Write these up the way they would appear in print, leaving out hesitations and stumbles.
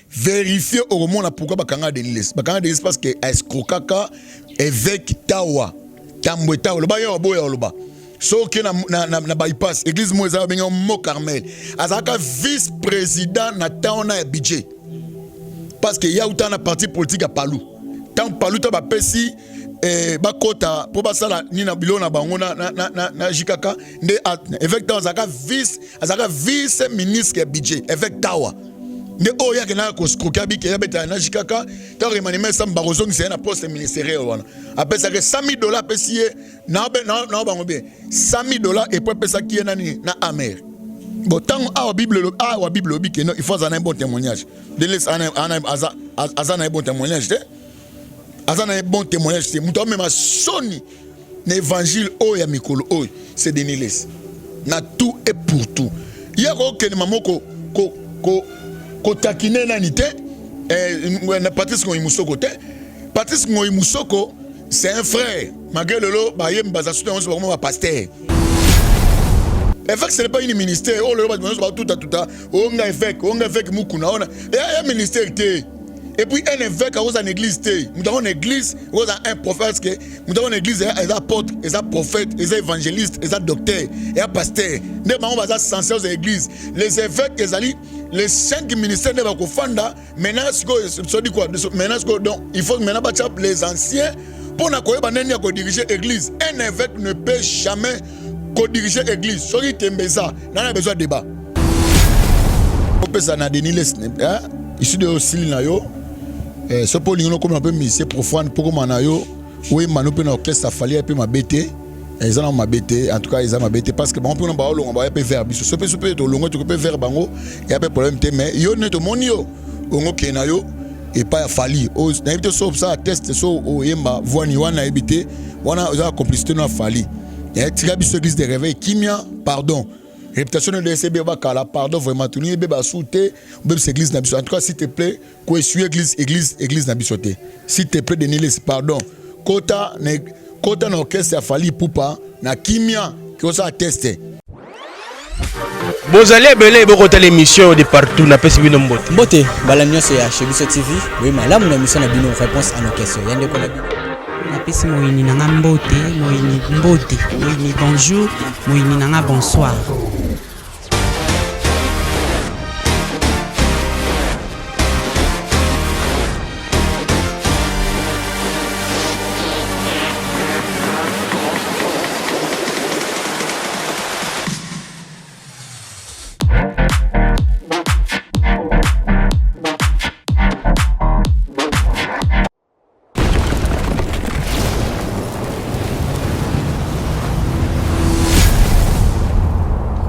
Verifier okomona pourquoi bakanga Denis Lessie. Bakanga Denis parce que a escroquaka évêque Tawa. Tambwe Tawa loba yo boya loba. Soki na, na, na, na bypass église mo eza benga Mont Carmel. Azalaka vice-président na temps na ya budget. Parce que ya uta na parti politique ya Palu. Tant Palu ta bapesi eh, bakota mpo basala nini na biloko na bango na, na, na, na, na JKK nde évêque Tawa azalaka vice azalaka vice ministre ya budget évêque Tawa nde oyo akendaka koscroke abike abetaka na jikk ntango emmanuel sam bakozongisa ye na poste ministériel wana apesaki 100 000 dollars apesi ye na bango bien 100 000 dollars epo apesaki ye nani na amer bon ntango awa bible awa bible elobi keno il faut azala na ye bon témoignage deles aza na ye bon témoignage te aza na ye bon témoignage te moto amema soni na évangile oyo ya mikolo oyo c'est Denis Lessie na tout et pour tout ye akokende mama ko ko kotakine nani te eh, na Patrice Ngoyi Musoko te Patrice Ngoyi Musoko c'est un frère malgré lelo bayembi baza soutien nyonso bakoma ba pasteur évêque ce n'est pas une ministère oyo lelo bato nyonso batuta tuta onga évêque onga évêque mukuna ona ya ministère te et puis un évêque akoza na église te moto yango na église okoza un prophète ke moto yango na église eza apôtre eza prophète eza évangéliste eza docteur eza pasteur nde bango baza censé oza église les évêques ezali les cinq ministères nde bakofanda maintenant sikoyo sodi quoi maintenant sikoyo donc il faut maintenant batya les anciens mpo na koyeba ndenge ya kodirige église. Un évêque ne peut jamais kodirige église soki tembe eza nana besoin débat opesa na Denis Lessie ici de osili na yo eh, soki mpo olingi nokoma mpe musicien profane mpo koma na yo oyemba no mpe na orchestre afali mpe mabe te eh, eza na mabe te en tout cas eza mabe te parce que bango mpe kuna baolonga baya mpe vers biso so mpe so mpe tolongwe tokoki mpe vers bango eya mpe problème te mais yo nde tomoni yo ongo okende na yo epai ya Fally nayebi te so osala test so oyemba voix ni wana nayebi te wana oza complicité no ya Fally tika biso église de réveil kimia pardon réputation de DCB bakala pardon vraiment tolingi ebeba su te obebisa église na biso en tout cas s'il te plaît koessuie église église église na biso te s'il te plaît Denis Lessie pardon kota na kota na orchestre ya Fally Ipupa na kimia kosala test. Bozali ebele bokotala émission de partout napesi bino mbote. Mbote bala nyonso ya chez biso TV boye malamu na émission na bino réponse à nos questions ya ndeko na bino. Napesi moyini na nga mbote, moyini mbote, moyini bonjour, moyini na nga bonsoir.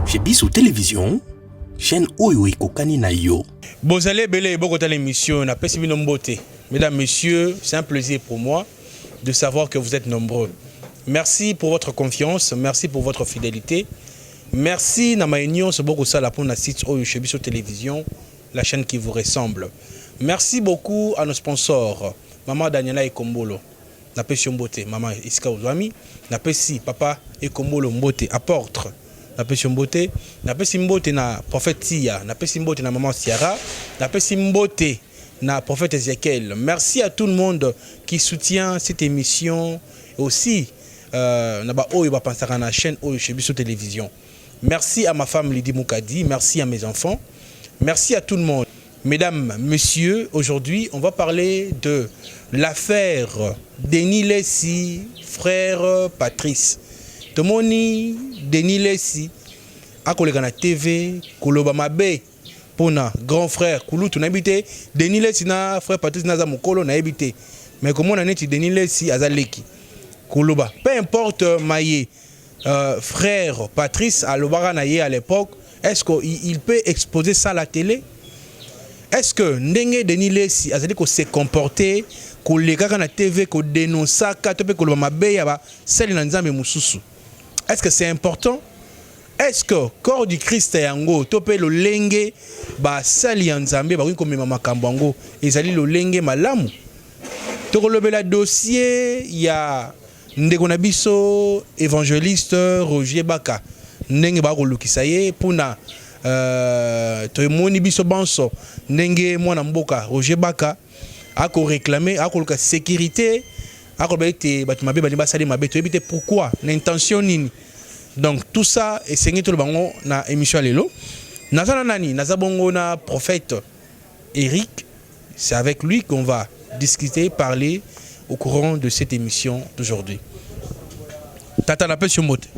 Chez Biso Télévision, chaîne oyo ekokani na yo. Bozali ebele bokotala émission napesi bino mbote. Mesdames, messieurs, c'est un plaisir pour moi de savoir que vous êtes nombreux. Merci pour votre confiance, merci pour votre fidélité. Merci na maye nyonso bokosala pona site oyo chez Biso Télévision, la chaîne qui vous ressemble. Merci beaucoup à nos sponsors, Maman Daniela Ekombolo. Napesi yo mbote mama esika ozwami. Napesi papa Ekombolo mbote apôtre. Napesi yo mbote. Napesi mbote na prophète Tia, napesi mbote na maman Ciara, napesi mbote na prophète Ezekiel. Merci à tout le monde qui soutient cette émission et aussi euh, na ba oyo bapansaka na chaîne oyo chez biso télévision. Merci à ma femme Lydie Mukadi, merci à mes enfants, merci à tout le monde. Mesdames, Messieurs, aujourd'hui, on va parler de l'affaire Denis Lessie, frère Patrice. Tomoni Denis Lessie akoleka na TV koloba mabe pona grand frère kulutu nayebi te Denis Lessie na frère Patrice naza mokolo nayebi te mais komona neti Denis Lessie aza leki koloba peu importe maye frère Patrice alobaka na ye à l'époque est-ce que il peut exposer ça à la télé est-ce que ndenge Denis Lessie azali ko se comporter kolekaka na TV ko dénonçaka to pe koloba mabe ya ba sali na Nzambe mosusu est-ce que c'est important est-ce que corps du Christ yango to pe lolenge ba sali ya Nzambe bakoki komema makambo yango ezali lolenge malamu tokolobela dossier ya Ndeko na biso evangeliste Roger Baka ndenge ba kolukisa ye pona Tomoni biso banso ndenge mwana mboka Roger Baka akoréclamer, akoluka sécurité, akoloba ete bato mabe balingi basali mabe. Toyebi te pourquoi, na intention nini. Donc tout ça esengi toloba yango na émission ya lelo. Naza na nani? Naza bongo na prophète Eric. C'est avec lui qu'on va discuter, parler au courant de cette émission d'aujourd'hui. Tata, napesi yo mbote.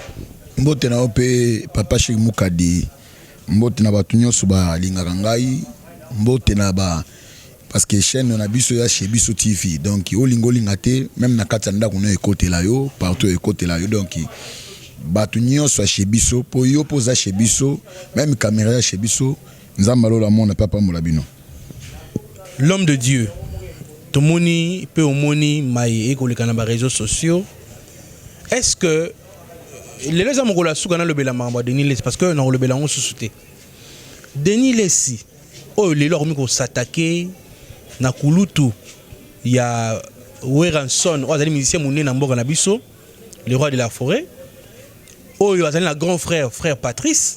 Mbote na yo mpe, papa Shek Mukadi. Mbote na bato nyonso balingaka ngai. Mbote na ba, parce que chaîne na biso ya Chez Biso TV, donc olinga olinga te, même na kati ya ndako no ekotela yo, partout ekotela yo. Donc bato nyonso ya Chez Biso, mpo yo mpo oza chez biso, même caméra ya Chez Biso. Nzambe alola mona mpe apambola bino. L'homme de Dieu, tomoni mpe omoni mai ekoleka na baréseaux sociaux. Est ce que lelo eza mokolo ya suka nalobela makambo ya Denis Lesi? Parce que nakolobela yango susu te. Denis Lesi oyo lelo akomi kos'attaquer na kulutu ya Werrason, oyo azali musicien monene na mboka na biso, le roi de la forêt, oyo azali na grand frère, frère Patrice,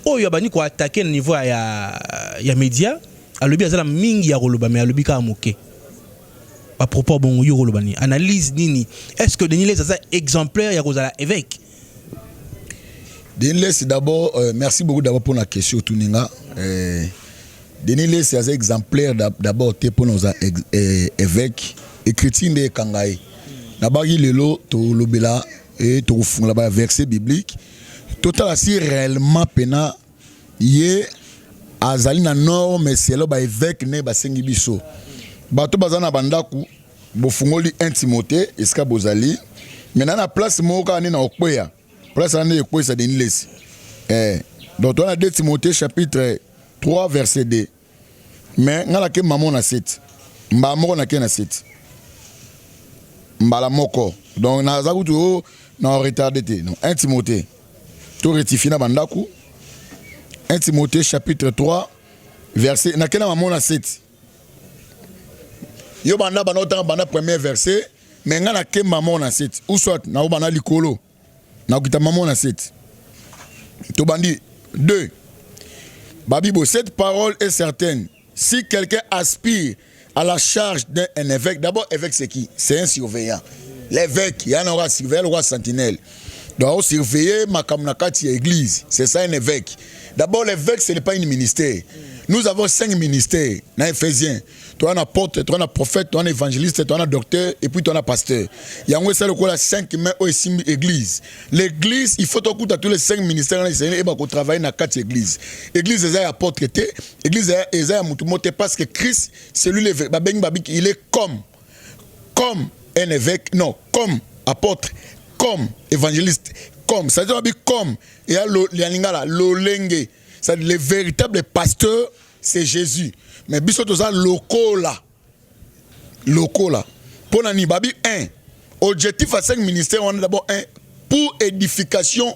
oyo abandi koattaquer na niveau ya média. Alobi aza na mingi ya koloba, mais alobi kaka moke. Bapropos bongo, yo koloba nini? Analyse nini? Est ce que Denis Lesi aza exemplaire ya kozala évêque? Denis Lesi, d'abord, merci beaucoup d'abord pour la question otuninga. Denis Lesi aza exemplaire d'abord te mpona oza évêque. Écriture nde ekanga ye. Nabaki lelo tolobela e tokofungola baverset biblique, totala si réellement mpena ye azali na norme selon baévêque nde basengi biso. Bato baza na bandako, bofungoli 1 Timothée esika bozali. Maintenant, na place moko kaka nde na okweya, place wana nde ekweyisa Denis Lesi. Donc toza na 2 Timothée chapitre 3 verset 2, mais ngai nake mamo na 7, mbala moko nake na 7 mbala moko. Donc naza kutu o na retardé te. Donc 1 Timothée, to rectifie na bandako, 1 Timothée chapitre 3 verset, nake na mamo na 7. Yo banda banda otanga, banda premier verset, mais ngai nake mamo na 7, ou soit naobanda likolo, nakokita mamo na 7. Tobandi 2. Babibo: cette parole est certaine: si quelqu'un aspire à la charge d'un évêque. D'abord, évêque, c'est qui? C'est un surveillant. L'évêque ya na surveiller, le roi sentinelle, donc surveiller makambo na kati ya église, c'est ça un évêque. D'abord, l'évêque, ce n'est pas une ministère. Nous avons cinq ministères na Éphésiens: toi na apôtre, toi na prophète, toi na évangéliste, toi na docteur et puis toi na pasteur. Yango esala lokola cinq mains oyo esimbi église. L'église, il faut tokuta tous les cinq ministères wana esengeli eyeba kotravailler na kati ya église. Église eza ya apôtre te, église eza ya motu moko te, parce que Christ, c'est lui l'évêque. Babengi babiki, il est comme un évêque, non, comme apôtre, comme évangéliste, comme, c'est-à-dire babi comme eya ya lingala lolenge, c'est-à-dire le véritable pasteur, c'est Jésus, mais biso toza lokola lokola. Mpo na nini? Babi 1, objectif à cinq ministères wana, d'abord 1, pour édification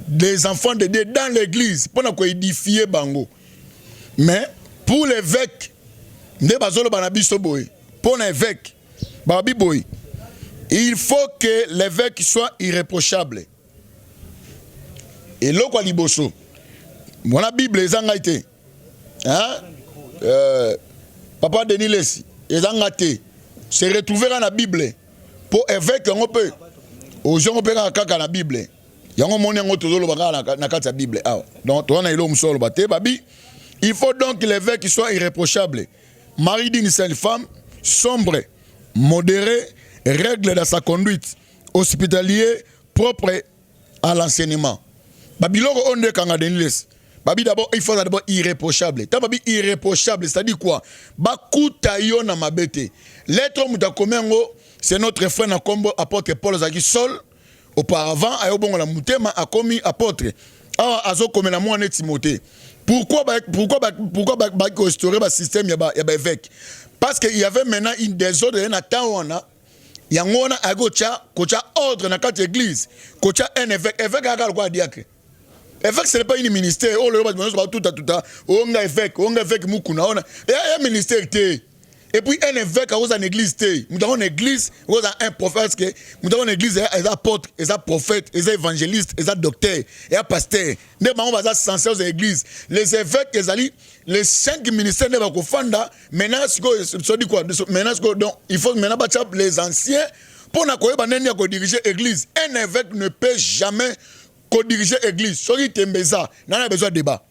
des enfants de Dieu dans l'église, mpo na koédifier bango. Mais pour l'évêque nde bazoloba na biso boye, mpo na évêque babi boye: il faut que l'évêque soit irréprochable. Eloko ya liboso wana, Bible eza ngai te, hein? Papa Denis Lesi, eza nga te, se retrouve kaka na Bible. Mpo évêque yango mpe ozwi yango mpe kaka kaka na Bible. Yango moni yango tozoloba kaka na kati ya Bible awa. Donc toza na eloko mosusu oloba te. Babi: il faut donc que l'évêque soit irréprochable, mari d'une seule femme, sobre, modéré, règle dans sa conduite, hospitalier, propre à l'enseignement. Babiloko oyo nde ekanga Denis Lesi. Babi d'abord, il faut d'abord irréprochable. Ntango babi irréprochable, c'est-à-dire quoi? Bakuta yo na mabe te. Lettre moto akomi yango, c'est notre frère na nkombo apôtre Paul. Azalaki Saul auparavant, ayobongola motema, akomi apôtre. Awa azokomela mwana Timothée. Pourquoi baki koinstaurer basystème ya baévêque? Parce que il y avait maintenant une désordre na temps wana. Yango wana ayaki kotya ordre na kati ya église, kotya un évêque. Évêque ayaka lokola diacre. Évêque, ce n'est pas une ministère oyo lelo bato nyonso batutatuta: onga évêque, onga évêque Mukuna. Wana eya ministère te. Et puis un évêque akoza na église te. Moto yango na église okoza un prophète, que moto yango na église eza apôtre, eza prophète, eza évangéliste, eza docteur, eza pasteur. Nde bango baza censé oza église. Les évêques ezali les cinq ministères nde bakofanda. Maintenant sikoyo sodi quoi? Maintenant sikoyo, donc il faut maintenant batia les anciens mpo na koyeba ndenge ya kodiriger église. Un évêque ne peut jamais kodiriger église. Soki tembe eza nana besoin débat,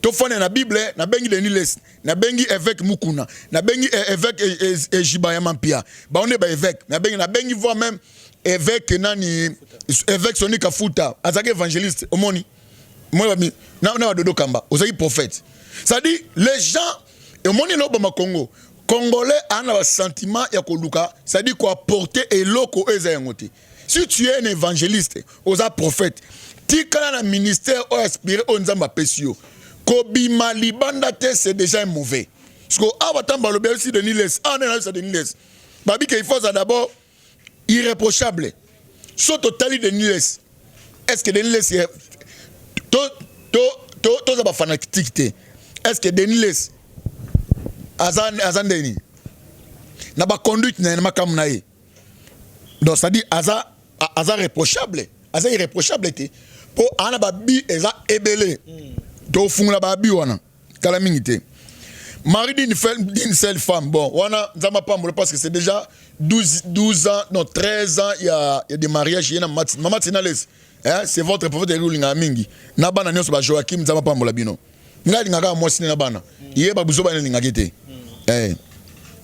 tofanda na Bible. Nabengi Denis Lessie, nabengi évêque Mukuna, nabengi évêque Ejiba ya Mampia, bango nde baévêque. Nabengi voire même évêque nani, évêque Soni Kafuta, azalaki évangéliste. Omoni moi na badodo kamba ozalaki prophète. C'est-à-dire les gens, omoni elobama Congo, Congolais aa na basentiment ya koluka, c'est-à-dire koapporter eloko oyo eza yango te. Si tu es un évangéliste, oza prophète, tikala na ministère oyo aspiré oyo Nzambe apesi yo. Kobima libanda te, c'est déjà un mauvais. Parce que awa ntango balobi ayebisi Denis Lessie, awa nde nayebisa Denis Lessie, babi ke il faut aza d'abord irréprochable. So totali Denis Lessie, est ce que Denis Lessie, toza bafanatique te, est ce que Denis Lessie aza ndeni na baconduite na ye, na makambo na ye? Donc c'est à dire aza reprochable, aza irréprochable te, mpo aa na babi eza ebele. Tofungola babi wana kala mingi te. Mari d'une seule femme, bon, wana Nzambe apambola, parce que c'est déjà 12, 12 ans, non, 13 ans ya de mariage ye na mama Tina Lessie, hein, c'est votre prophète eri olingaka mingi na bana nyonso ba Joakim. Nzambe apambola bino. Ngai alingaka kaka mwasi ne na bana ye, babuzo bana alingaki te. Eh,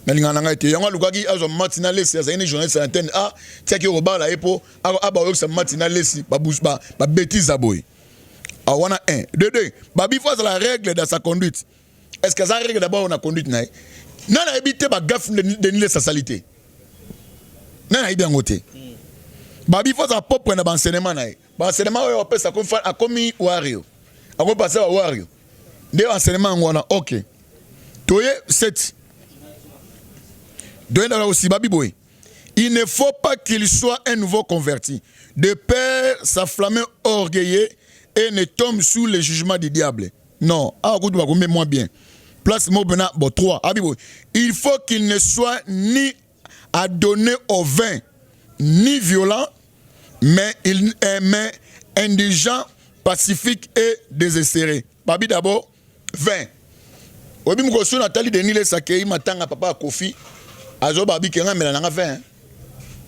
nalingaka na ngai te. Yango alukaki azwa mama Tina Lessie, azalaki ne journaliste na antenne a tiaki kobala ye mpo abayokisa mama Tina Lessie babêtises ya boye. Ah, wana 1 2 2. Babi faut azala règle dans sa conduite. Est ce que aza règle d'abord na conduite na ye? Nani ayebi te bagaffes Denis Lessie asali te? Nani ayebi yango te? Babi faut azala propre na baenseignement na ye. Baenseignement oyo apesa, akomi wario, akomi pase ba wario nde enseignement yango wana. Ok, toye 7, toyendaka aussi. Babi boye: il ne faut pas qu'il soit un nouveau converti, de peur s'enflammer orgueilleux et ne tombe sous le jugement du diable. Non, ah, écoute, bakombe moins bien place mo pena. Bon, 3, abi boye: il faut qu'il ne soit ni adonné au vin ni violent, mais il mais indigent, pacifique et désespéré. Babi d'abord 20 oyebi mokolo so natali Denis Lessie akei matanga papa ya Kofi, azoba abi ke nga mela nanga 20,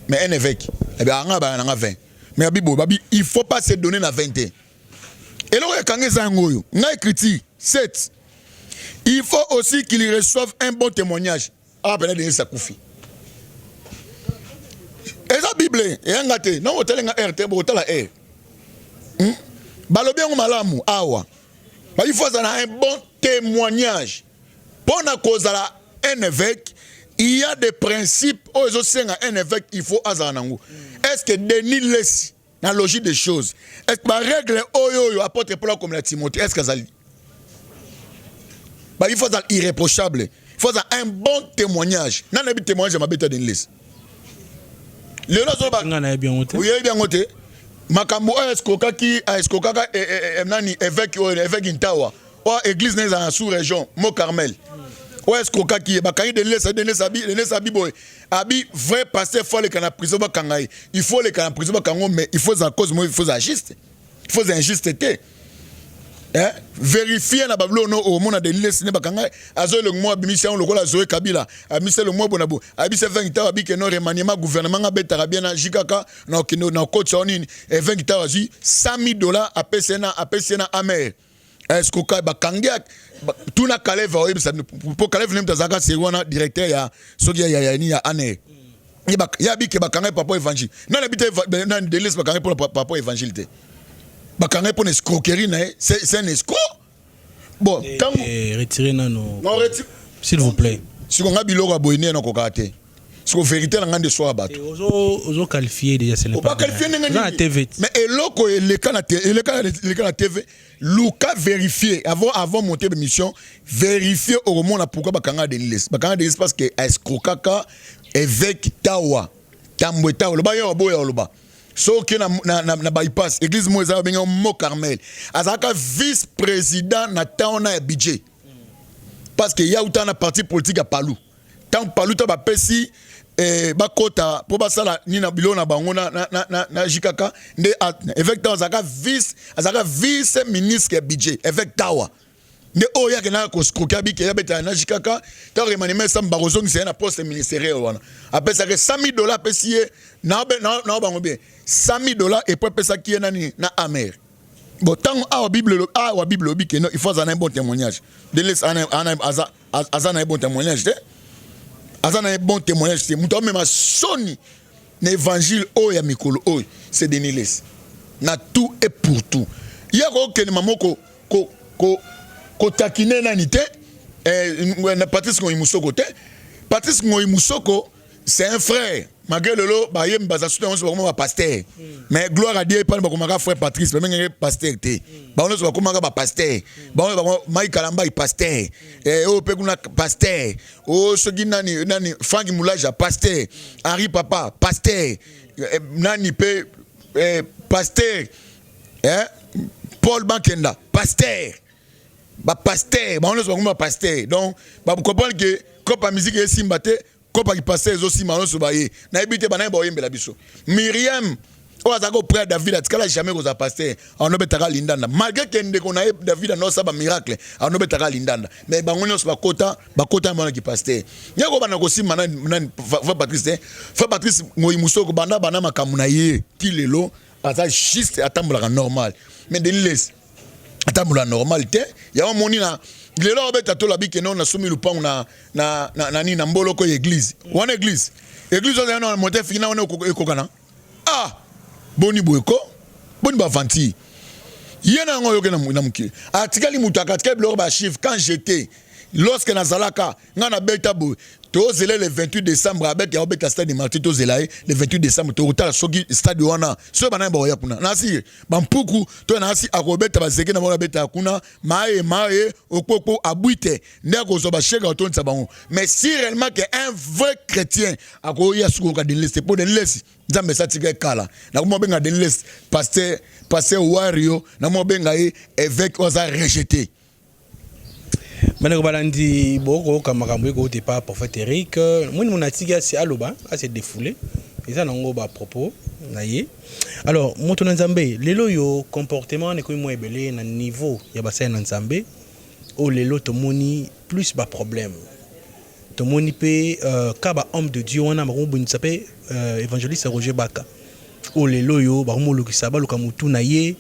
mais un évêque ebe anga bala nanga 20. Mais abi boye, babi il faut pas se donner na 20 te. Eloko ekanga eza yango oyo ngai écriture 7: il faut aussi qu'il reçoive un bon témoignage. Awa pena Denis akufi, eza Bible eyanga te. Nango otalenga r te, bokotala r. Balobi yango malamu awa. Il faut azala un bon témoignage. Mpo na kozala un évêque, il y a des principes oyo ezosenga un évêque il faut azala nango. Est ce que Denis Lessie, na logique des choses, est ce que barègle oyo apôtre Paul akomela Timothée, est ce que azali? Ba il faut azala irréprochable, il faut azala un bon témoignage. Nani ayebi témoignage ya mabe te? Denis Lessie lelo azoloba. Nga nayebi yango te. Oyebi yango te. Makambo oyo escroquaki, aescroquaka nani, évêque oyo, évêque Ntawa oyo église na ezala na sous région Mont Carmel, oyo escroquaki ye, bakangi Denis Lessie. Denis Lessie abi, Denis Lessie abi boye, abi vrai pasteur faut aleka na prison, bakanga ye. Il faut aleka na prison, bakanga, mais il faut ezala cause moko, il faut ezala juste, il faut ezala injuste te. Eh? Vérifier na babilo no omona Denis Lessie nde bakanga azo elongi moko, abimisi yango lokola Zoe Kabila, abimisi elongi moko bona bo, abimisi 20 tawa, abike no remaniement gouvernement nga abetaka bien na jikaka na okende na okotisa o nini. 20 tawa azwi 100 000 $, apesi ye na amer escroquer, bakangi. Tuna Kaleve, oyebisa mpo Kaleve nde moto azalaka seri wana, directeur ya soki ya nini ya ANR. Ye abike bakanga ye papa évangile. Nani abi te? Nani Denis Lessie bakanga ye mpona papa évangile te, bakanga ye mpona escroquerie na ye. C'est un escroc. Bon, ntango Retirez nano. Non, S'il vous plaît. Siko nga biloko ya boye nde nakokaka te. Siko vérité na nga nde swaka bato. Ozo qualifier déjà, ce n'est pas Obaqualifier ndenge Oza na nini? TV. Mais eloko eleka na TV, luka vérifier avant monter émission, vérifier, okomona pourquoi bakanga Denis Lessie. Bakanga Denis parce que escroquaka évêque Tawa, Tambwe Tawa. Loba yo boya oloba soki na bypass, église moko eza babenga Mont Carmel, azalaka vice président na temps wana ya budget, parce que ya uta na parti politique ya Palu. Ntango paluta bapesi bakota mpo basala nini na biloko na bango na, na, na, na, na JKK nde évêque Tawa azalaka vice ministre ya budget. Évêque Tawa nde oyo akendaka koescroquer, abike abetaka na JKK. Ntango remaniement esamba, bakozongisa ye na poste ministériel wana. Apesaki 100 000 $, apesi ye nao bango bien 100 000 $, et puis apesaki ye nani na amer. Bon, ntango awa Bible elobi ke il faut aza na ye bon témoignage. Deles aza na ye bon témoignage te, aza na ye bon témoignage te. Moto amema soni na évangile oyo ya mikolo oyo, c'est Denis Lessie na tout et pour tout. Ye akokende mamo kotakine nani te, na Patrice Ngoyi Musoko te. Patrice Ngoyi Musoko, c'est un frère, malgré lelo bayembi baza sutu nyonso bakoma bapasteur. Mais gloire à Dieu, epani bakomaka frère Patrice, bamengenge pasteur te. Bango nyonso bakomaka bapasteur. Bango Mai Kalamba pasteur, oyo mpe kuna pasteur, oyo soki nani nani, Frank Mulaja pasteur, Henri Papa pasteur, nani mpe pasteur, Paul Bakenda pasteur. Bapasteur bango nyonso bakoma bapasteur. Donc bacomprendre ke kopa musique esimba te, kopa kipasteur ezosimba. Nyonso baye, nayebi te banaye baoyembela biso. Miriam oyo azalaka auprès ya David atikala jamais kozala pasteur, anobetaka lindanda, malgré ke ndeko na ye David anosala bamiracle, anobetaka lindanda. Mais bango nyonso bakota, bakota monaki pasteur nye kobanda kosimba nani, frère Patrice te. Frère Patrice Ngoyi Musoko, banda banda makambo na ye ti lelo, aza juste, atambolaka normal. Mais Denis Lessie atambola normal te. Yango moni na lelo obeta tolabi kende nasomi lupango na nini na mboloko ya église wana. Église oyo na mote fiki na wana ekokana. Ah, boni boye ko, boni baventure ye na yango oyoki na mokili. Atikali moto akatikali biloko bachiffre. Quand j'étais, lorsque nazalaka ngai nabeta boye, tozela le 28 décembre abeti, aobeta stade des Martyrs. Tozela ye le 28 décembre, tokotala soki stade wana, soki banani bakoya kuna. Nasi bampuku to nasi akobeta bazeke na bango, abetaka kuna maye maye okpokpo abwi te nde akozwa basheke akotondisa bango. Mais si réellement que un vrai chrétien akoya sukoka Denis Lessie, mpo Denis Lessie, Nzambe esa tika ekala. Nakoma obenga Denis Lessie pasteur, pasteur wario, nakoma obenga ye évêque oyo aza rejeté. Bandeko balandi, bokoyoka makambo ekouta epa prophète Eric. Moni mona atiki asi aloba, ase défoulé, eza nango bapropos na ye. Alors moto na Nzambe, lelo oyo comportement wana ekomi mwa ebele na niveau ya basali na Nzambe oyo. Lelo tomoni plus baproblème, tomoni mpe ka bahomme de Dieu wana bakomobongisa mpe évangéliste Roger Baka oyo lelo oyo bakomolukisa, baluka motu na ye.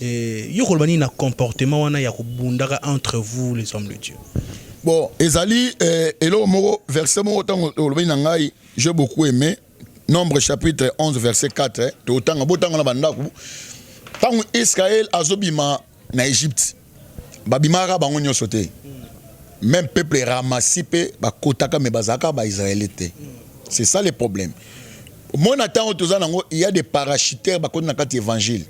Yo koloba nini na comportement wana ya kobundaka entre vous les hommes de Dieu? Bon, ezali eloko moko, verset moko ntango olobi na ngai, j'ai beaucoup aimé Nombre chapitre 11 verset 4. Totanga, botanga na bandako. Ntango Israel azobima na Égypte, babimaka bango nyonso te. Même peuple ramasi mpe bakotaka, me bazalaka baisraélite te. C'est ça le problème. Moi, na ntango toza nango, il y a des parachuteurs bakoti na kati évangile.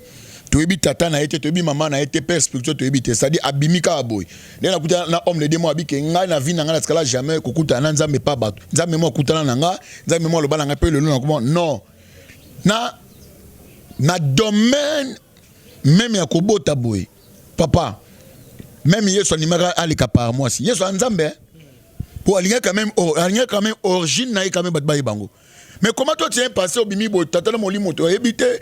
Toyebi tata na ye te, toyebi mama na ye te, père spirituel toyebi te. C'est-à-dire abimi kaka boye nde nakuta na homme de Dieu mo abike. Ngai na vie na ngai natikala jamais kokutana na Nzambe pa bato. Nzambe mo akutana na nga, Nzambe mo aloba na ngai mpe lelo nakoma non na domaine même ya kobota boye. Papa, même Yesu andimaka aleka par mwasi. Yesu ya Nzambe po alingaki quand même, alingaki quand même origine na ye quand même bato bayeba yango. Mais comment toi tu es passé, obimi boye, tata na molimo toyebi te,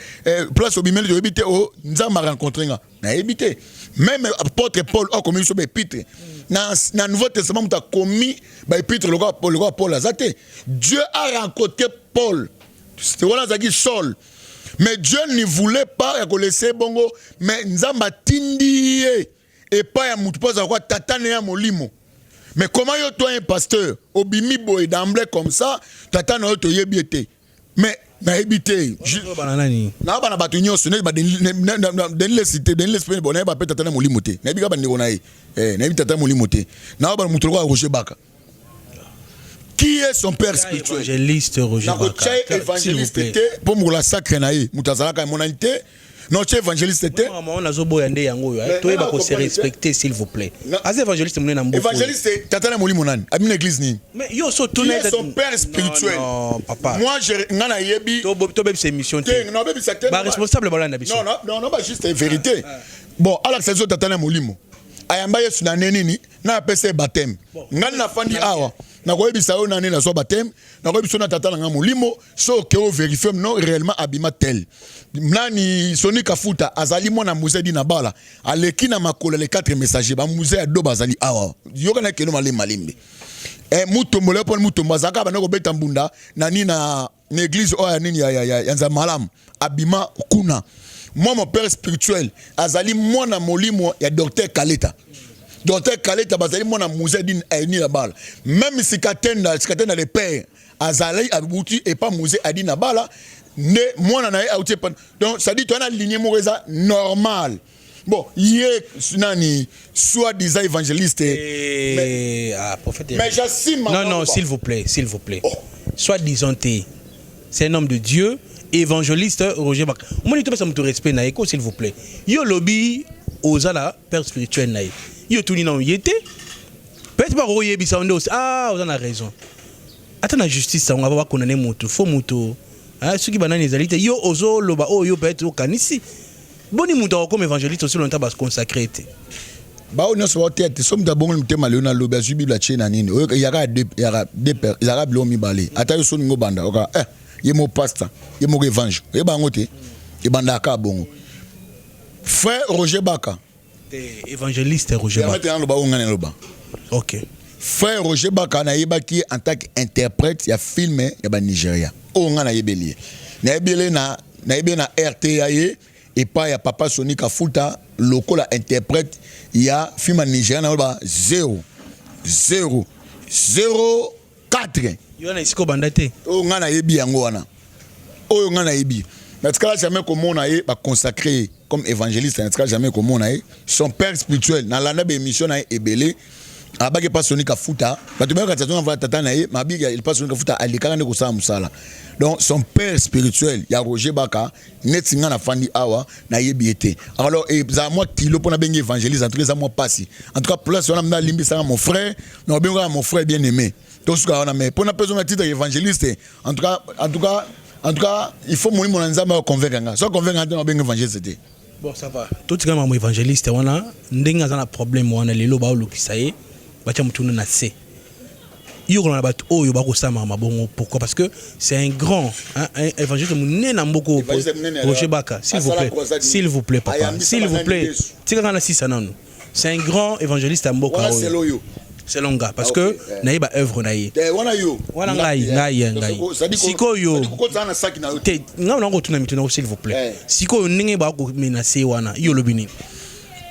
place obimeli toyebi te, o Nzambe arencontre nga, nayebi te. Même apôtre Paul akomi biso baépître na Nouveau Testament. Moto akomi baépître lokola Paul aza te. Dieu a rencontré Paul wana azalaki Saul, mais Dieu ne voulait pas ya kolese bongo. Mais Nzambe atindi ye epai ya motu mpo azala kwa tata na ya molimo. Mais comment yo, toi un pasteur, obimi boye d'emblée comme ça, tata na yo toyebi ye te? Mais nayebi te. Na bana bato nyonso Denis Lessie te. Denis Lessie mpe bon, nayeba mpe tata na molimo te. Nayebi kaka bandeko na ye, nayebi tata molimo te. Na bana moto lokola Roger Baka, qui est son père spirituel? Évangéliste Roger Baka, évangéliste te, mpo mokolo sacre na ye moto azalaka emonani te. Non, tu es évangéliste te. Mama, nazoboya nde yango oyo. Toyeba ko se respecter, s'il vous plaît. Aza évangéliste monene na mboka. Évangéliste, tata na molimo nani? Abimi na église nini? Mais yo so Qui est son père spirituel? Non, papa. Moi, je nga nayebi. Tobebisa émission te. Non, bebisa te. Baresponsable balanda biso. Non, non, non, ba juste vérité. Bon, alakisa biso tata na molimo ayamba Yesu na nde nini na apesa ye baptême. Ngai nafandi awa. Nakoyebisa yo nani nazwa baptême, nakoyebisa yo na tata na nga molimo. So oke ovérifier, non, réellement abima tel nani. Soni Kafuta azali mwana Mzee Dina Bala, aleki na makolo les quatre messagers. Bamzee ya do bazali awa. Yoka na kelo malembe malembe. Mutombo Léopold Mutombo azalaka banda kobeta mbunda na nini na église oyo ya nini ya Nzambe malamu, abima kuna. Moi, mon père spirituel azali mwana molimo ya docteur Kaleta. Docteur Kaleta bazali mwana Mzee Dina Bala. Même Sikatenda, Sikatenda le père, azali abuti epa Mzee Adina Bala nde mwana na ye auti epa. Donc ça dit toza na lignée moko eza normal. Bon, ye nani, soit disant évangéliste? Mais, ah, prophète. Mais j'assume. Non, non, s'il vous plaît, s'il vous plaît. Oh. Soit disant te, c'est un homme de Dieu, évangéliste Roger Baka. Moi, je te respect na ye, s'il vous plaît. Yo lobi oza la père spirituel na ye. Yo tuni na yete. Peut-être pas royebisa nde aussi. Ah, oza na raison. Ata na justice yango aba bakondane moto, faux moto. Ah, soki banani ezali te, yo ozoloba oyo yo peut-être okanisi. Boni moto akokoma évangéliste aussi longtemps baconsacré te? Bao nyonso baoteya te. So moto abongoli motema lelo, nalobi, azwi Bible, atie na nini, yaka ezalaka biloko mibale. Ata yo so olingi obanda oka ye mo pasteur, ye moko évangile, oyeba yango te, ebandaka kaka bongo. Frère Roger Baka. Évangéliste Roger Baka. Naloba oyo ngai naloba. Ok. Frère Roger Baka, nayebaki ye en tant que interprète ya film ya Banigeria. Oyo ngai nayebeli ye, nayebeli na nayebi na RTA ye epai ya papa Soni Kafuta lokola interprète ya film ya Nigeria. Naloba 0 0 0 4. Yo wana esika obanda te. Oyo ngai nayebi yango wana. Oyo ngai nayebi, natikala jamais komona ye baconsacré ye comme évangéliste, natikala jamais komona ye. Son père spirituel, nalanda baémission na ye ebele, abaki epa Soni Kafuta. Bato bayokati tonga tata na ye mabiki epa Soni Kafuta, alekaka nde kosala mosala. Donc son père spirituel ya Roger Baka, neti nga nafandi awa, nayebi ye te. Alors ezala mwa kilo mpo nabengi évangéliste. En tout cas eza mwa pasi. En tout cas place wana mna alimbisaka mon frère, na obengaka mon frère bien aimé, tosuka wana. Mais mpona mpe zonga titre évangéliste, en tout cas, en tout cas, en tout cas, il faut molimo na Nzambe aconvaincre nga. So convaincre nga te, nabenga évangéliste te. Bon, ça va, totika makambo évangéliste wana. Ndenge aza na problème wana lelo, baolukisa ye, batia motuna na se. Yo kolanda bato oyo bakosala makambo bongo, pourquoi? Parce que c'est un grand, hein, un évangéliste monene na mboka, Roger Baka. S'il vous plaît, s'il vous plaît, papa, s'il vous plaît, tikaka na sisa nanu. C'est un grand évangéliste ya mboka oyo, selon nga, parce que nayeba œuvre na ye. Wana yo. Wana ngai ngai. Sikoyo te, ngai na kotuna mituna, s'il vous plaît. Sikoyo ndenge bakomenacer wana, yo olobi nini?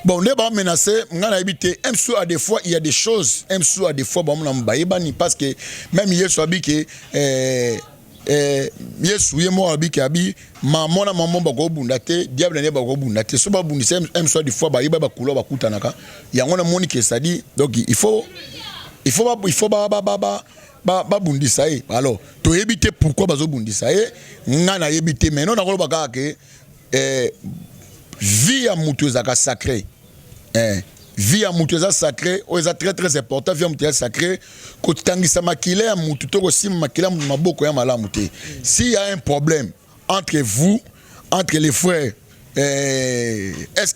Bon, nde bamenace, ngai nayebi te. Msu a des fois, il y a des choses, msu a des fois bamona bayebani, parce que même Yesu abi ke Yesu ye moko abi ke abi mama na mama bakobunda te, diable nde bakobunda te. So babundisa, msu a des fois bayeba bakulwa bakutanaka yango. Namoni ke c'est-à-dire donc il faut babundisa ye. Alors toyebi te pourquoi bazobundisa ye, ngai nayebi te. Mais non, nakoloba kaka ke vie ya mutu ezalaka sacré. Vie ya mutu eza sacré, oyo eza très très important. Vie ya mutu eza sacré. Kotangisa makila ya mutu to kosimba makila ya mutu maboko ya malamu te. S'il y a un problème entre vous, entre les frères, est-ce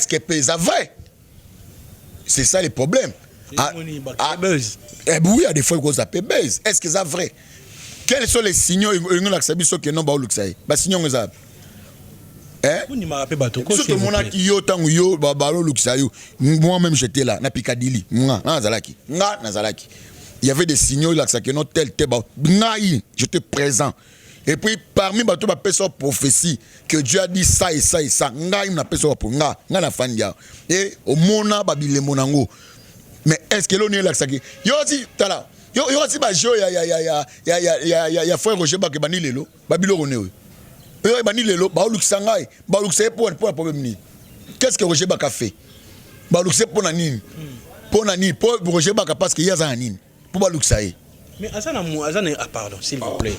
que eza vrai? C'est ça le problème. Ah, ah, eh, oui, il y a des fois qu'on appelle buzz. Est-ce que c'est vrai? Quels sont les signaux olakisa biso ke non, baolukisa ye? Basignaux yango eza? Mpe. So tomonaki yo ntango yo balolukisa yo. Moi même j'étais là na Picadilly. Nga nazalaki, nga nazalaki. Il y avait des signaux olakisaki non, tel tel. Ngai j'étais présent. Et puis parmi bato bapesa prophétie que Dieu a dit ça et ça et ça, ngai napesa po nga nafandi awa e omona babilembo nango. Mais est ce que eloni elakisaki yo ti tala yo kasi bajeu ya frère Roger Baka ebandi lelo, babiloko ne oyo oyo ebandi lelo, baolukisa ngai, baolukisa ye mpo na problème nini? Qu'est ce que Roger Baka fait? Balukisa ye mpo na nini? Mpo na nini? Mpo Roger Baka, parce que ye aza na nini mpo balukisa ye? Mais aza na, aza na, ah, pardon, s'il vous plaît,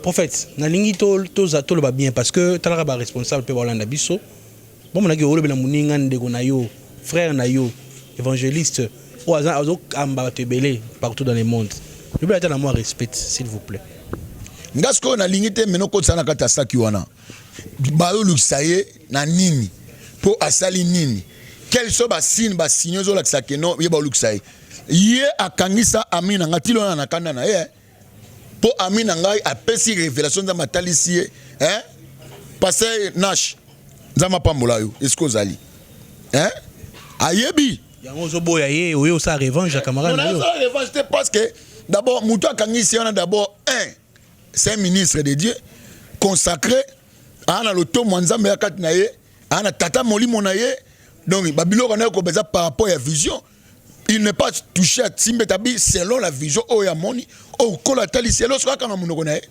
prophète, nalingi toza toloba bien, parce que talaka baresponsable mpe baolanda biso. Bomonaki olobela moninga, ndeko na yo, frère na yo, évangéliste oyo azokamba bato ebele partout dans le monde. Lobela ata na mwa respect, s'il vous plaît. Nga sikoyo nalingi te meno okotisa na kati ya saki wana. Bayolukisa ye na nini? Mpo asali nini? Quels sont basigne? Basigne ezolakisa ke non, ye baolukisa ye. Ye akangisa ami na ngai tilo wana na kanda na ye mpo ami na ngai apesi révélation, Nzambe atalisi ye, eh? Pasteur Nash, Nzambe apambola yo esika ozali, eh? Ayebi. Yango ozoboya ye, oye osala revanche ya camarade na yo? Nasala revanche te, parce que d'abord moto akangisi wana, d'abord un, c'est un ministre de Dieu consacré, aa na lotomo ya Nzambe ya kati na ye, aa na tata molimo na ye. Donc babiloko na ye koba par rapport ya vision, il n'est pas touché à Timbe Tabi selon la vision oyo amoni, oyo kola atalisi ye loso akanga monoko na ye.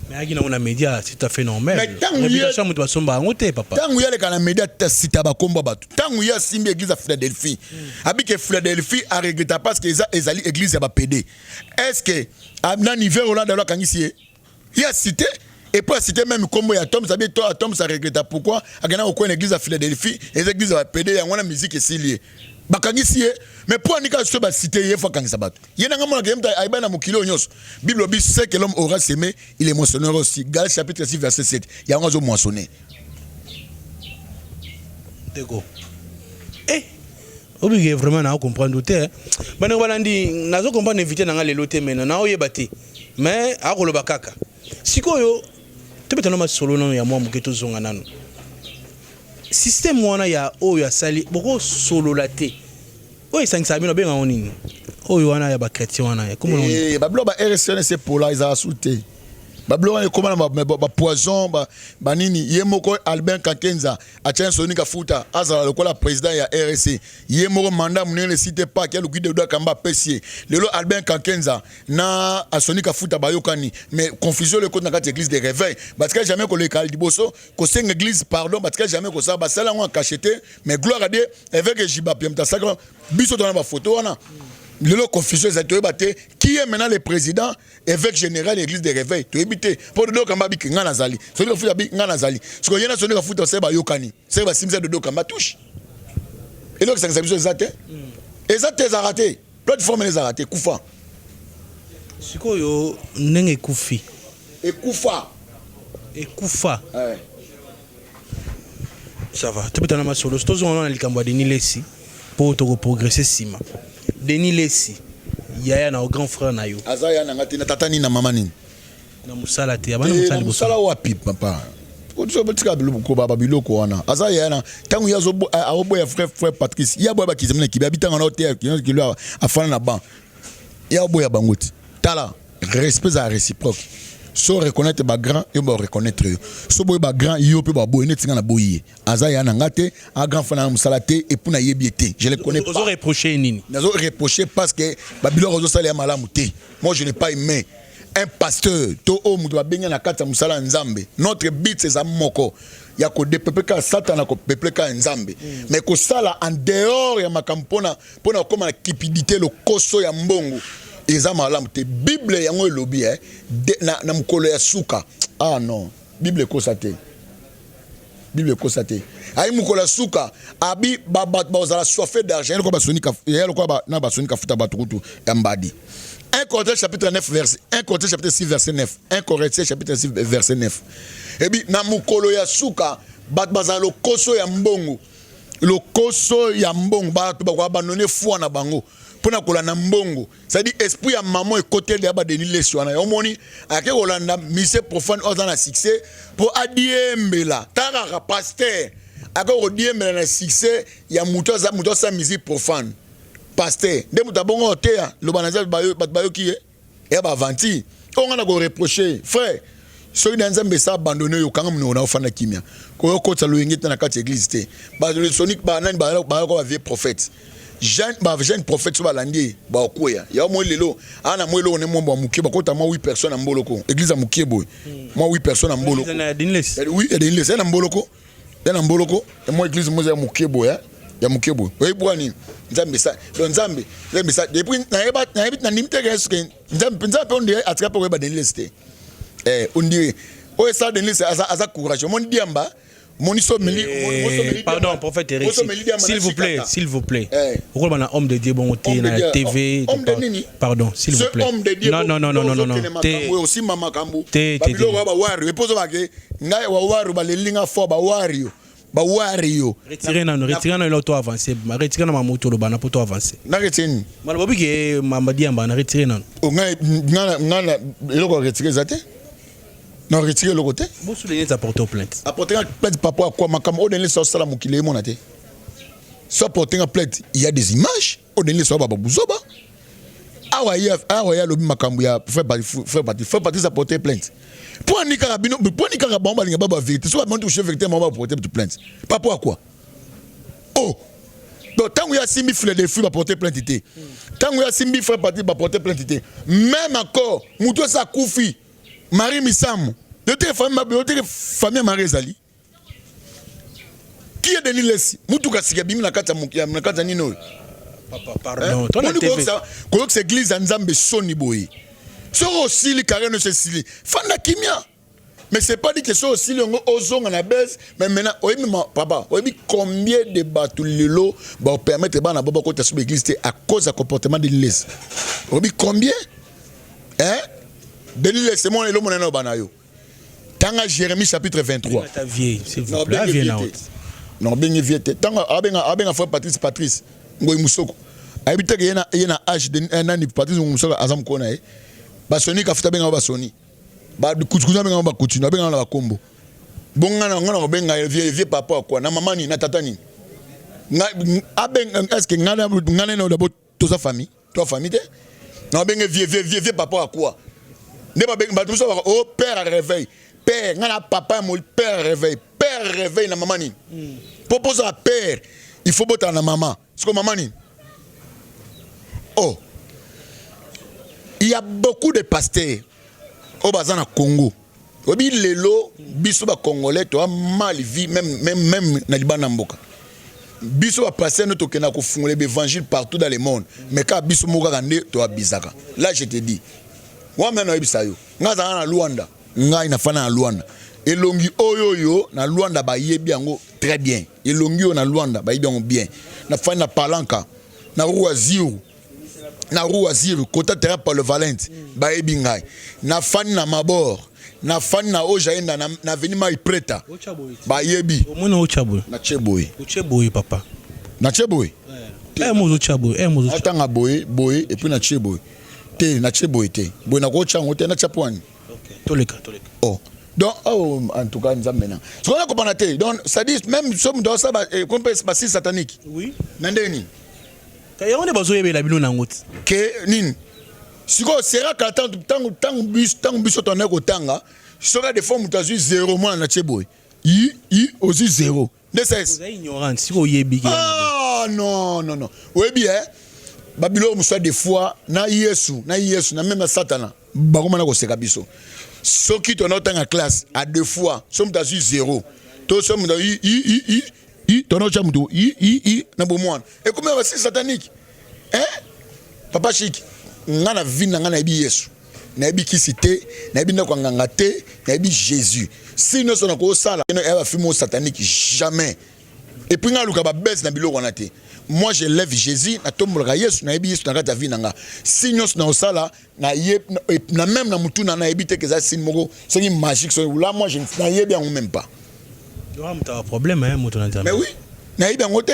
Mais ayaki nango na média, c'est tout à fait normal. Mais ntango ye- Réputation, moto basomba yango te, papa. Ntango ye aleka na média, tasita bakombo ya bato. Ntango ye asimbi église ya Philadelphie, abike Philadelphie, aregreta parce que eza ezali église ya bapédés. Est ce que nani ver Hollande alo akangisi ye? Ye acité et puis acité même kombo ya Tom sabi to Tom aregreta pourquoi akenda kokwena église ya Philadelphie, eza église ya bapédés. Yango wana musique esili ye, bakangisi ye. Mais mpo anika so bacité ye, fo akangisa bato. Ye nanga monaka ye moto ayeba na mokili oyo nyonso. Bible obi: ce que l'homme aura semé, il le moissonnera aussi. Galates chapitre 6 verset 7. Yango azomoissonner. Ndeko, eh, obike vraiment na comprendre te. Bandeko balandi, nazo comprendre invité na nga lelo te, mais naoyeba te, mais akoloba kaka. Sikoyo tobetana masolo nano ya mwa moke, tozonga nano système wana ya oyo asali. Bokosolola te, oyo esangisaka bino, abengango nini? Oyo wana ya bachrétien wana? Eh, babiloko ba RCN pola ezala su te. Babiloko wana ekóma na bapoison banini. Ye moko Albert Kankenza atia Soni Kafuta azala lokola président ya RC. Ye moko mandat monene esi te, pake aluki Dedo Akamba, apesi ye. Lelo Albert Kankenza na Soni Kafuta bayokani, mais confusion oyo ekoti na kati ya église de réveil. Batikali jamais koleka liboso kosenga église pardon, batikali jamais kosala. Basala yango en cachette, mais gloire à Dieu, évêque Jiba Pia moto asalaka biso tona bafoto wana. Lelo confusion ezali, toyeba te qui est maintenant le président, évêque général église de réveil. Toyebi te, mpo Dodo Kamba abiki nga nazali, Soni Kafuta abi nga nazali. Sikoyo ye na Soni Kafuta se bayokani, se basimbisa Dodo Kamba touche. Eloko esangisa biso eza te, eza te, ezalaka te. Plateforme ezalaka te, ekufa. Sikoyo ndenge ekufi? Ekufa. Ekufa. Ça va, tobetana masolo, tozonga na likambo ya Denis Lesi mpo tokoprogresse nsima. Denis Lesi, yaya na grand frère na yo? Aza ya nanga te, na tata nini, na mama nini. Na mosala te, abana mosala liboso. Mosala wapi, papa? Tika koba babiloko wana. Aza yaya na ntango ye aoboya frère Patrice, ye aboya bakizami na kibi abitanga na oteya kilo afana na ban, ye aoboya bango te. Tala, respect ezala réciproque. So reconnaître bagrand, yo bareconnaître yo. So boye bagrand, yo mpe baboye. Neti nga na boyi ye, aza ya na nga te, a grand frère na mosala te, et puis nayebi ye te, je le connais pas. Ozo reproche nini? Nazo reprocher parce que babiloko azosala ya malamu te. Moi, je n'ai pas aimé un pasteur to oyo moto babengi na kati ya mosala ya Nzambe. Notre but eza moko ya kodepeple kaka Satana, kopeple kaka Nzambe, mais kosala en dehors ya makambo mpona kokóma na cupidité, lokoso ya mbongo, eza malamu te. Bible yango elobi, eh, na mokolo ya suka. Ah non, Bible ekosa te, Bible ekosa te. Ayi mokolo ya suka, abi bato bazala soif d'argent lokola na basoni Kafuta, bato kutu ya mbadi. 1 Corinthiens chapitre 9 verset 1 Corinthiens chapitre 6 verset 9, 1 Corinthiens chapitre 6 verset 9 ebi na mokolo ya suka bato bazala lokoso ya mbongo, lokoso ya mbongo. Bato bakoabandonner foi na bango mpona kolanda mbongo, c'est-à-dire esprit ya mama ekoteli ya baDenis Lesi wana. Omoni, ake kolanda musicien profane oyo aza na succès mpo adiembela. Tala kaka pasteur ake kodiembela na succès ya moto aza moto asala musique profane. Pasteur nde moto abongo oteya loba na Nzambe, bato bayoki ye, eya baaventure oyo. Ngai na koreproche frère, soki na Nzambe esa abandonne oyo, okanga monoko na ofanda kimia, koyokotisa loyenge te na kati ya église te. Soni banani bayaka, bavieux prophète, jeune, bajeune prophète, so balandi ye bakweya. Ya moi lelo aa na mwa eloko ne mwambo ya mokie, bakota mwa 8 personnes na mboloko, église ya mokie boye, mwa 8 personnes na mboloko. Oui, ya Denis Lesi ya na mboloko, ya na mboloko, ya mwa église moza ya mokie boye, ya mokie boye. Oyebi nini? Nzambe sa, donc Nzambe sa depuis nayeba, nayebi, nandimi te ke soki Nzambe, Nzambe mpe ondire atika mpe koyeba Denis Lesi te. Eh, ondire oyo esala Denis Lesi aza courage. Omoni diamba, moni so meli. Pardon, prophète Eric, s'il vous plaît, s'il vous plaît. Okoloba na homme de Dieu bongo te na TV. Pardon, s'il vous plaît. Non, non, non, non, non, non. Te osimba makambo. Babiloko ya bawario epozo bake ngai wawario, baleli nga fort bawario. Bawari yo. Retire nano, retire nano, eloko to avance. Retire na mamoto oloba na po to avance. Na retire nini? Maloba biki mamba diamba na retire nano. Oh, ngai ngai eloko ya retire eza te. Na retire eloko te. Bosu Denis a porté plainte. A porté plainte par rapport à quoi? Makambo oyo Denis asala mokili emona te. So porté plainte, il y a des images. Oyo Denis ba buzoba. Awa ye, awa ye alobi makambo ya frère frère Patrice, frère Patrice a porté plainte. Mpo ani kaka bino, mpo ani kaka bango balinga ba ba vérité. So ba toucher vérité, bango ba porter plainte. Par rapport à quoi? Oh. Donc tango ya simbi Philadelphie ba porter plainte te. Tango ya simbi frère Patrice ba porter plainte te. Même encore, mutu sa kufi Marie Misamu. Yote famille, yote famille Marie ezali. Qui est Denis Lessi? Mutu kasika bimi na kati ya na kati ya nini oyo? Papa, pardon. Toi na TV. Koyokisa église ya Nzambe soni boye. Soki osili carrière nyonso esili, fanda kimia. Mais c'est pas dit que soki osili yango ozonga na base. Mais maintenant oyebi ma papa, oyebi combien de bato lelo ba permettre bana ba bakota sur église te à cause ya comportement de Denis Lessi. Oyebi combien? Hein? Denis Lessi mona elo mona na bana yo. Tanga Jérémie chapitre 23. Ta vieille, s'il vous plaît. Vieux na Non, bengi vieux te. Tanga abenga abenga frère Patrice Patrice Ngoyi Musoko. Ayebi te ke ye na âge de nani Patrice Ngoyi Musoko azam kona ye. Basoni kafuta benga basoni. Ba kutu benga ba kutu, benga na bakombo. Bonga na ngana benga vieux vieux papa quoi. Na maman ni na tata ni. Nga abenga est-ce que ngana ngana na d'abord toza famille? Toi famille te? Na benga vieux vieux vieux vieux papa quoi. Ne ba benga ba tout ça oh père réveil. Père ngana papa mo père réveil. Père réveil na maman ni. Propose à père, il faut bota na maman. C'est comme maman ni. Oh. Il y a beaucoup de pasteurs au bazana Congo. Obi lelo biso ba congolais to mal vie même même même na libana mboka. Biso ba pasteur no tokenda ko fungola évangile partout dans le monde. Mais ka biso moko kaka nde to abizaka. Là je te dis. Wa mena oyebisa yo. Nga za na Luanda, ngai na fana na Luanda. Elongi oyo yo na Luanda ba yebi yango très bien. Elongi oyo na Luanda ba yebi yango bien. Na fana na Palanka, na Rua Ziru. Na Rua Ziru, kota terrain par le Valente, ba yebi ngai. Na fani na Mabor, na fani na Ojaenda na na avenue Mai Preta. Ba yebi. Omona Ochaboy. Na Cheboy. Ocheboy papa. Na Cheboy. Eh mozo Chaboy, eh mozo. Atanga boye, boye et puis na Cheboy. Te na Cheboy te. Boye na ko chango te na chapwani. OK. Toleka, toleka. Oh. Donc oh en tout cas nzambe na. Ce qu'on a compris te. Donc ça dit même somme dans ça ba compé ba si satanique. Oui. Na ndeni. Yango nde bazoyebela bino nango ti. Ke nini? Sikoyo seraka tango tango tango biso tango biso tondaki kotanga soki des fois moto azwi zéro mwana na tie boye i i ozwi zéro nde sese. Oza ignorante sikoyo oyebi ke. Ah non non non oyebi eh babiloko mosusu des fois na Yesu na Yesu na meme na Satana bakoma na koseka biso soki tondaki kotanga classe à deux fois soki moto azwi zéro to soki moto i i i i i tondaki kotya moto i i i na bomwana ekomi na basi satanique hein papa chic nga na vie na nga nayebi Yesu nayebi kisi te nayebi ndako ya nganga te nayebi Jésus si nyonso nakosala ya ba film satanique jamais et puis nga aluka ba baisse na biloko wana te moi je lève Jésus natombolaka Yesu nayebi Yesu na kati ya vie na nga si nyonso nakosala na ye na même na mutu na nayebi te que eza signe moko soki magique soki là moi je nayebi yango même pas. Yo moto ya problème hein moto na nzambe. Mais oui nayebi yango te.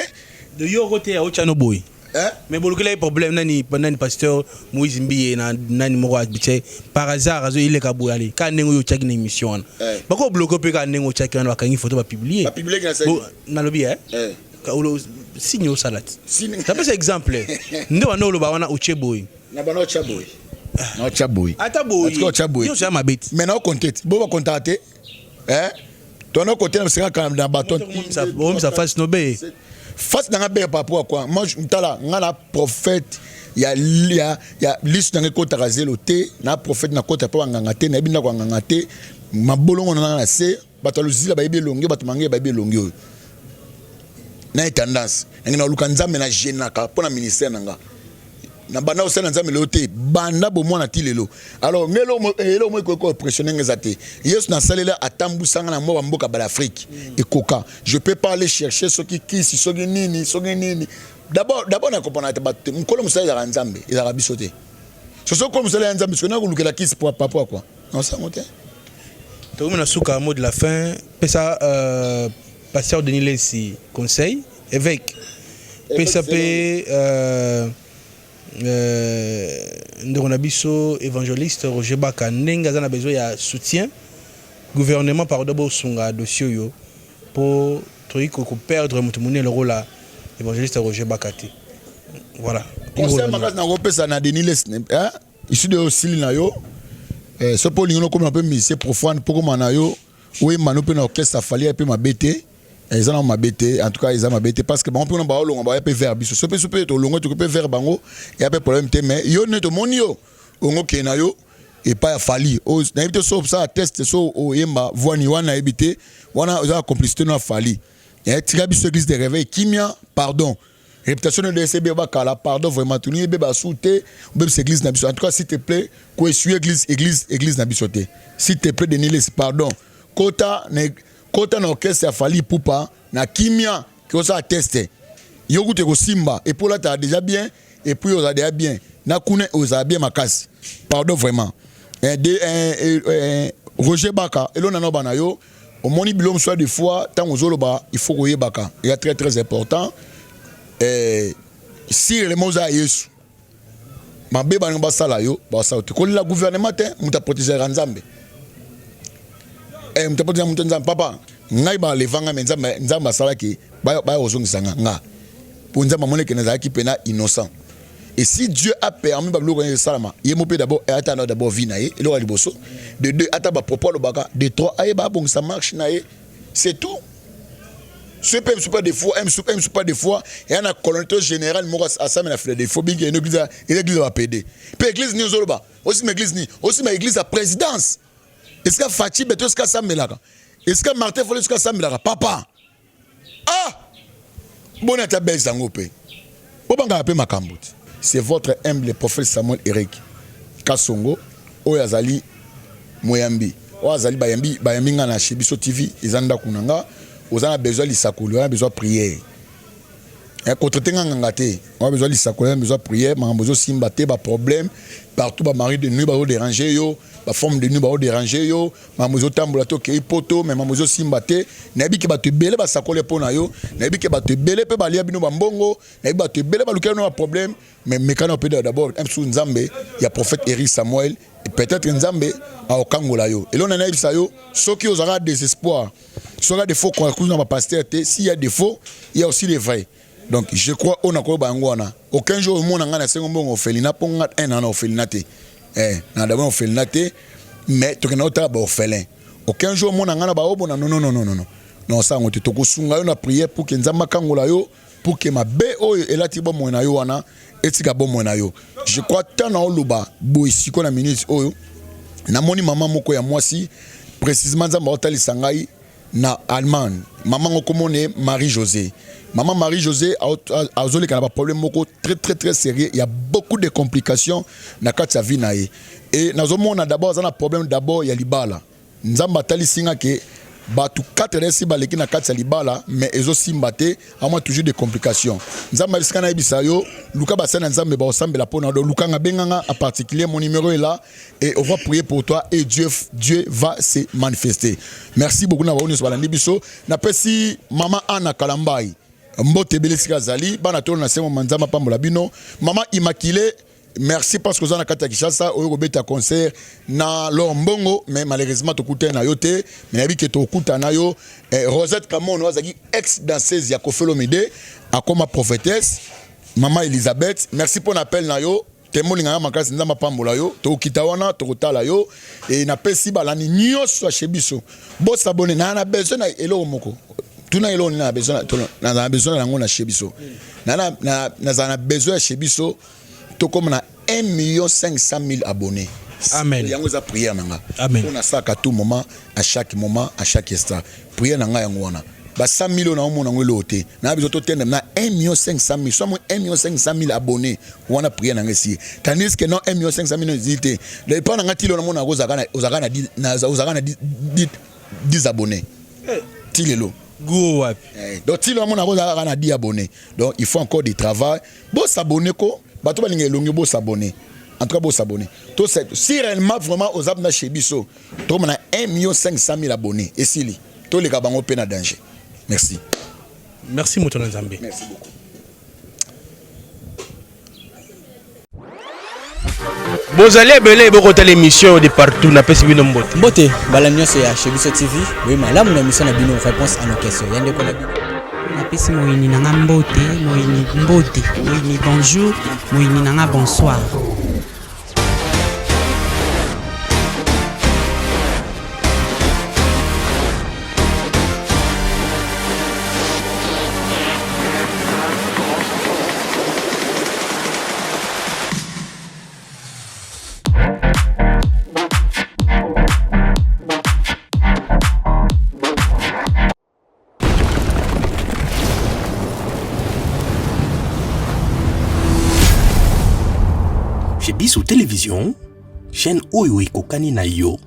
De yo kote ya ochano boy. Hein? Mais bolukela ye problème nani nani pasteur Moïse Mbiye na nani moko abiche par hasard azo ileka boye ale ka ndenge oyo otiaki na émission wana. Eh. Bako bloquer pe ka ndenge otiaki wana bakangi photo ba publier. Ba publier na Bo nalobi hein. Eh. Ka olo signe osala ti. Signe. Napesa exemple. Nde wana oloba wana otie boye. Na bana otia boye. Na otia boye. Ata boye. Atika otia boye. Nyonso ya mabe ti. Mais na okonte ti. Bo ba kontaka te. Hein? Tono kote na sika na baton. Omisa face no be. Face nanga be par rapport à quoi? Moi je tala nga na prophète ya ya ya lisu nanga ekotaka zelo te na prophète na kota pa nganga te na yebi ndako ya nganga te mabolongo na nga na se bato ya luzila bayebi elongi bato mange bayebi elongi oyo na ye tendance nangi na luka nzambe na genaka mpo na ministère na nga na banda kosala nzambe lelo te banda bomwana ti lelo alors nge eloko moko ekoki koimpressionne nga eza te yesu nasalela atambwisanga na mwa bamboka bala Afrique ekoka je peux pas aller chercher soki kisi soki nini soki nini d'abord d'abord na comprendre te bato te mokolo mosala ezalaka nzambe ezalaka biso te soso okolo mosala ya nzambe soki nakolukela kisi po papa quoi naosango te. Tokomi na suka mot de la fin pesa. Pasteur Denis Lessi conseil, évêque. Pesa pe euh, euh, ndeko na biso évangéliste Roger Baka ndenge aza na besoin ya soutien gouvernement, pardon, bosunga dossier oyo po toyei ko perdre moto monene lokola évangéliste Roger Baka te. Voilà. Conseil makasi nakopesa na Denis Lessi, ici de osili na yo, so mpo olingi okóma mpe musicien profane, mpo koma na yo oyemba no mpe na orchestre Fally mpe mabe te, eza na mabe te. En tout cas eza mabe te, parce que bango mpe kuna baolonga, baya mpe vers biso. So mpe so mpe tolongwe, toki mpe vers bango, eya mpe problème te. Mais yo nde tomoni yo ongo okende na yo epai ya Fally, nayebi te so osala test, so oyemba voini wana, nayebi te. Wana oza na complicité no ya Fally. Tika biso église de réveil kimia, pardon. Réputation de DCB bakala, pardon, vraiment, tolingi ebeba su te, obebisa église na biso. En tout cas, s'il te plaît, koessuyer église na biso te, s'il te plaît. Denis Lessi, pardon, kota na orchestre ya Fally Ipupa na kimia, ke osala test yo kutu ekosimba. Et puis olataka déjà bien, et puis ozala déjà bien na kuna, ozala bien makasi. Pardon, vraiment. Eh, de, eh, eh, eh, Roger Baka, elona na bana yo, omoni biloko mosusu des fois ntango ozoloba, il faut koyebaka, eza très très important. Si réellement oza ya Yesu, mabe baninga basala yo, basala te. Kolela gouvernement te, moto aprotégeaka Nzambe, moto aprotégeaka moto Nzambe. Papa, ngai baleva ngai, me Nzambe asalaki baya kozongisa nga nga, mpo Nzambe amonaki nazalaki mpena innocent. Et si Dieu a permis babiloko yango esalama, ye mo mpe d'abord ata na d'abord vie na ye, eloko ya liboso. De deux, ata bapropos alobaka. De trois, ayeba abongisa marche na ye, c'est tout. So mpe mosusu pas des fois, mosusu pas des fois eya na colonel général moko asami na Philadelphie, bingi eno église, eza église ya bapd. Mpe église nini ozoloba? Osima église nini? Osima église ya présidence, esika Fatshi Béton, esika asamelaka, esika Martin Fayulu, esika asamelaka. Papa, ah, boni ata bese yango mpe bobangaka mpe makambo te. C'est votre humble prophète Samuel Eric Kasongo, oyo azali moyambi, oyo azali bayambi, bayambi nga na Chez Biso TV. Eza ndako na nga. Oza na besoin lisakoli, oza na besoin prière, kotraite nga nganga te. Oza besoin lisakoli, oza na besoin prière, makambo ezosimba te, baproblème partout, bamari de nuit bazodéranger yo, bafemme de nuit bazodéranger yo, makambo ezotambola te, okei poto mais makambo ezosimba te. Nayebi ke bato ebele basakoli mpo na yo, nayebi ke bato ebele mpe balia bino bambongo, nayebi bato ebele balukela bino baproblème. Mais mekana mpe d'abord msu Nzambe ya prophète Eric Samuel, peut-être Nzambe akokangola yo. Eloko na nayebisa yo, soki ozalaka désespoir, soki défaut na bapasteur te, s'il y a défaut, il y a aussi les vrais. Donc je crois oyo nakoyeba yango wana. Aucun jour omona ngai nasengo mbongo orphelinat, mpo nga un na orphelinat te, na d'abord orphelinat te, mais tokenda otala baorphelin. Aucun jour omona ngai na baobona. Non, non, non, non, non, non, osango te. Tokosunga yo na prière pour ke Nzambe akangola yo, pour ke mabe oyo elati bomoi na yo wana etika bomoi na yo. Je crois ntango na oloba boye sikoyo na minute oyo, namoni mama moko ya mwasi, précisément Nzambe aotalisa ngai na Allemagne, mama ngo komona Marie José. Mama Marie José azoleka na baproblème moko très très très sérieux. Il y a beaucoup de complications na kati ya vie na ye. Et nazomona d'abord aza na problème d'abord ya libala. Nzambe atalisi nga ke bato 4 esi baleki na kati ya libala, mais ezosimba te, amwa toujours des complications. Nzambe abisika nayebisa yo, luka basali na Nzambe baosambela mpo na do. Lukanga, benganga en particulier, mon numéro est là et on va prier pour toi et Dieu va se manifester. Merci beaucoup na bango nyonso balandi biso. Napesi mama Anna Kalambai mbote ebele esika azali. Bana tolo na semo, Nzambe apambola bino. Mama Immaculée, merci, parce que oza na kati ya Kinshasa, oyo kobeta concert na Lor Mbongo, mais malheureusement tokutani na yo te, mais nayebi ke tokuta na yo. Rosette Kamono azalaki ex danseuse ya Koffi Olomide, akoma prophétesse. Mama Elizabeth, merci mpo na appel na yo. Temolingaka makasi, Nzambe apambola yo. Tokokita wana, tokotala yo. E napesi balandi nyonso ya Chez Biso, bosabone. Na besoin na eloko moko, tuna eloko nini na besoin. Nazala na besoin na yango na Chez Biso. Nazala na besoin ya Chez Biso tokóma na 1 million 500 000 abonnés. Amen. Yango eza prière na nga. Amen. Mpo nasalaka tout moment, à chaque moment, à chaque instant, prière na ngai yango wana. Ba 100 000 oyo naomona yango eloko te. Na biso totenda na 1 million 500 000, soit 1 million 500 000 abonnés wana, prière na ngai esi. Tandis que non, 1 million 500 000 ezili te. Epa na ngai ti lelo namona ozalaka na 10 abonnés ti lelo. Go wapi? Donc ti lelo namona ozalaka na 10 abonnés. Donc il faut encore du travail. Bosabonner ko, bato balinga elongi, bosabonner. En tout cas bosabonner. To si réellement vraiment oza na Chez Biso, tokoma na 1 million 500 000 abonnés, esili, toleka bango mpe na danger. Merci. Merci, moto na Nzambe. Merci beaucoup. Bozali ebele bokotala émission de partout, napesi bino mbote. Mbote bala nyonso ya Chez Biso TV, boye malamu na émission na bino Réponse à nos questions ya ndeko na bino. Napesi moyini na nga mbote, moyini mbote, moyini bonjour, moyini na nga bonsoir. Chez Biso Télévision, chaîne oyo ekokani na yo.